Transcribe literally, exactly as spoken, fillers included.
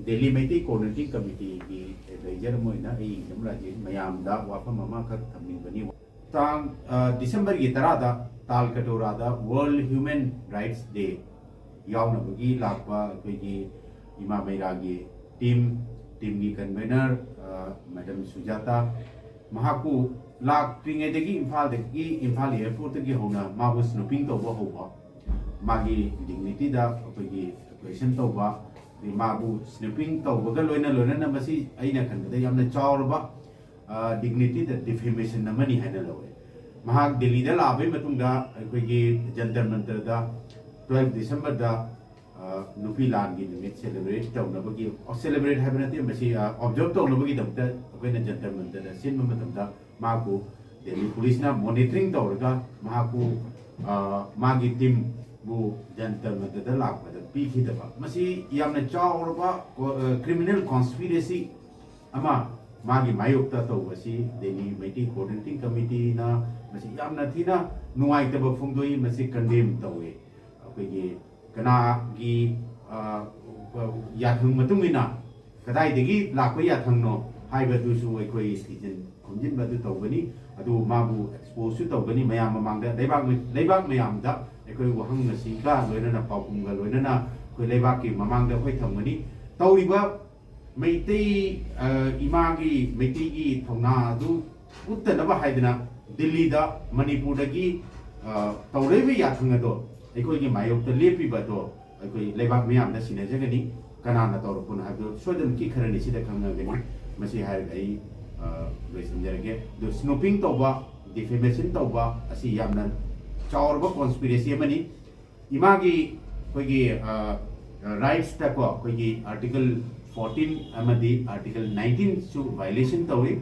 Delhi Meitei coordinating ꯀꯃꯤꯇꯤꯒꯤ adviser ꯑꯃ ꯑꯣꯏꯅ ꯑꯩ ꯏꯟꯖꯝ ꯔꯥꯖꯦꯟ ꯃꯌꯥꯝꯗ ꯋꯥꯐꯝ ꯑꯃꯈꯛ ꯊꯝꯅꯤꯡꯕꯅꯤ꯫ ꯇꯥꯡ, ꯑ, ꯗꯤꯁꯦꯝꯕꯔꯒꯤ ꯇꯔꯥꯗ ꯇꯥꯜ ꯀꯇꯣꯔꯥꯗ World Human Rights Day ꯌꯥꯎꯅꯕꯒꯤ ꯂꯥꯛꯄ ꯑꯩꯈꯣꯏꯒꯤ ꯏꯃꯥ ꯃꯩꯔꯥꯒꯤ ꯇꯤꯝ, ꯇꯤꯝꯒꯤ ꯀꯟꯚꯦꯅꯔ, ꯑ, ꯃꯦꯗꯝ ꯁꯨꯖꯥꯇꯥ, ꯃꯍꯥꯛꯄꯨ ꯂꯥꯛꯇ꯭ꯔꯤꯉꯩꯗꯒꯤ ꯏꯝꯐꯥꯜꯗꯒꯤ, ꯏꯝꯐꯥꯜ ꯑꯦꯌꯔꯄꯣꯔꯠꯇꯒꯤ ꯍꯧꯅ ꯃꯥꯕꯨ ꯁ꯭ꯅꯨꯄꯤꯡ ꯇꯧꯕ ꯍꯧꯕ, ꯃꯥꯒꯤ ꯗꯤꯒꯅꯤꯇꯤꯗ ꯑꯩꯈꯣꯏꯒꯤ ꯀ꯭ꯋꯦꯁꯟ ꯇꯧꯕ, ꯑꯗꯩ ꯃꯥꯕꯨ ꯁ꯭ꯅꯨꯄꯤꯡ ꯇꯧꯕꯒ ꯂꯣꯏꯅ ꯂꯣꯏꯅꯅ ꯃꯁꯤ ꯑꯩꯅ ꯈꯟꯕꯗ ꯌꯥꯝꯅ ꯆꯥꯎꯔꯕ, ꯑ, ꯗꯤꯒꯅꯤꯇꯤꯗ ꯗꯤꯐꯦꯃꯦꯁꯟ ꯑꯃꯅꯤ ꯍꯥꯏꯅ ꯂꯧꯋꯦ꯫ ꯃꯍꯥꯛ ꯗꯤꯜꯂꯤꯗ ꯂꯥꯛꯄꯒꯤ ꯃꯇꯨꯡꯗ ꯑꯩꯈꯣꯏꯒꯤ ꯖꯟꯇꯔ ꯃꯟꯇꯔꯗ ꯇ꯭ꯋꯦꯜꯐ ꯗꯤꯁꯦꯝꯕꯔꯗ, ꯑ, ꯅꯨꯄꯤ ꯂꯥꯟꯒꯤ ꯅꯨꯃꯤꯠ ꯁꯦꯂꯦꯕ꯭ꯔꯦꯠ ꯇꯧꯅꯕꯒꯤ, ꯁꯦꯂꯦꯕ꯭ꯔꯦꯠ ꯍꯥꯏꯕ ꯅꯠꯇꯦ, ꯃꯁꯤ, ꯑ, ꯑꯣꯕꯖꯥꯔꯕ ꯇꯧꯅꯕꯒꯤꯗꯃꯛꯇ ꯑꯩꯈꯣꯏꯅ ꯖꯟꯇꯔ ꯃꯟꯇꯔꯗ ꯁꯤꯟꯕ ꯃꯇꯝꯗ ꯃꯍꯥꯛꯄꯨ ꯗꯦꯜꯂꯤ ꯄꯨꯂꯤꯁꯅ ꯃꯣꯅꯤꯇꯔꯤꯡ ꯇꯧꯔꯒ ꯃꯍꯥꯛꯄꯨ, ꯑ, ꯃꯥꯒꯤ ꯇꯤꯝꯕꯨ ꯖꯟꯇꯔ ꯃꯟꯇꯔꯗ ꯂꯥꯛꯄꯗ ꯄꯤꯈꯤꯗꯕ, ꯃꯁꯤ ꯌꯥꯝꯅ ꯆꯥꯎꯔꯕ ꯀꯣ-, ꯑ, ꯀ꯭ꯔꯤꯃꯤꯅꯦꯜ ꯀꯣꯟꯁꯄꯤꯔꯦꯁꯤ ꯑꯃ ꯃꯥꯒꯤ ꯃꯥꯌꯣꯛꯇ ꯇꯧꯕꯁꯤ ꯗꯦꯜꯂꯤ ꯃꯩꯇꯩ ꯀꯣꯑꯣꯔꯗꯤꯅꯦꯇꯤꯡ ꯀꯃꯤꯇꯤꯅ ꯃꯁꯤ ꯌꯥꯝꯅ ꯊꯤꯅ ꯅꯨꯡꯉꯥꯏꯇꯕ ꯐꯣꯡꯗꯣꯛꯏ, ꯃꯁꯤ ꯀꯟꯗꯦꯝ ꯇꯧꯏ꯫ ꯑꯩꯈꯣꯏꯒꯤ ꯀꯅꯥꯒꯤ, ꯑ, ꯌꯥꯊꯪ ꯃꯇꯨꯡ ꯏꯟꯅ ꯀꯗꯥꯏꯗꯒꯤ ꯂꯥꯛꯄ ꯌꯥꯊꯪꯅꯣ ꯍꯥꯏꯕꯗꯨꯁꯨ ꯑꯩꯈꯣꯏ ꯊꯤꯖꯤꯟ ꯈꯣꯝꯖꯤꯟꯕ ꯑꯗꯨ ꯇꯧꯒꯅꯤ꯫ ꯑꯗꯨ ꯃꯥꯕꯨ ꯑꯦꯛꯁꯄꯣꯖꯁꯨ ꯇꯧꯒꯅꯤ ꯃꯌꯥꯝ ꯃꯃꯥꯡꯗ, ꯂꯩꯕꯥꯛ, ꯂꯩꯕꯥꯛ ꯃꯌꯥꯝꯗ ꯑꯩꯈꯣꯏ ꯋꯥꯍꯪ ꯑꯁꯤꯒ ꯂꯣꯏꯅꯅ ꯄꯥꯎꯈꯨꯝꯒ ꯂꯣꯏꯅꯅ ꯑꯩꯈꯣꯏ ꯂꯩꯕꯥꯛꯀꯤ ꯃꯃꯥꯡꯗ ꯑꯩꯈꯣꯏ ꯊꯝꯒꯅꯤ꯫ ꯇꯧꯔꯤꯕ ꯃꯩꯇꯩ, ꯑ, ꯏꯃꯥꯒꯤ, ꯃꯩꯇꯩꯒꯤ ꯊꯧꯅꯥ ꯑꯗꯨ ꯎꯠꯇꯅꯕ ꯍꯥꯏꯗꯅ ꯗꯤꯜꯂꯤꯗ ꯃꯅꯤꯄꯨꯔꯗꯒꯤ, ꯑ, ꯇꯧꯔꯛꯏꯕ ꯌꯥꯊꯪ ꯑꯗꯣ ꯑꯩꯈꯣꯏꯒꯤ ꯃꯥꯌꯣꯛꯇ ꯂꯦꯞꯄꯤꯕ ꯑꯗꯣ ꯑꯩꯈꯣꯏ ꯂꯩꯕꯥꯛ ꯃꯤꯌꯥꯝꯗ ꯁꯤꯟꯅꯖꯒꯅꯤ꯫ ꯀꯅꯥꯅ ꯇꯧꯔꯛꯄꯅꯣ ꯍꯥꯏꯕꯗꯣ ꯁꯣꯏꯗꯅꯃꯛꯀꯤ ꯈꯔꯅꯤ ꯁꯤꯗ ꯈꯪꯅꯒꯅꯤ꯫ ꯃꯁꯤ ꯍꯥꯏꯔꯒ ꯑꯩ, ꯑ, ꯂꯣꯏꯁꯤꯟꯖꯔꯒꯦ꯫ ꯑꯗꯣ ꯁ꯭ꯅꯨꯄꯤꯡ ꯇꯧꯕ, ꯗꯤꯐꯦꯃꯦꯁꯟ ꯇꯧꯕ ꯑꯁꯤ ꯌꯥꯝꯅ ꯆꯥꯎꯔꯕ ꯀꯣꯟꯁꯄꯤꯔꯦꯁꯤ ꯑꯃꯅꯤ꯫ ꯏꯃꯥꯒꯤ ꯑꯩꯈꯣꯏꯒꯤ, ꯑ, ꯔꯥꯏꯠꯁꯇꯀꯣ ꯑꯩꯈꯣꯏꯒꯤ ꯑꯥꯔꯇꯤꯀꯜ ꯐꯣꯔꯇꯤꯟ ꯑꯃꯗꯤ ꯑꯥꯔꯇꯤꯀꯜ ꯅꯥꯏꯟꯇꯤꯟꯁꯨ ꯚꯥꯏꯑꯣꯂꯦꯁꯟ ꯇꯧꯏ꯫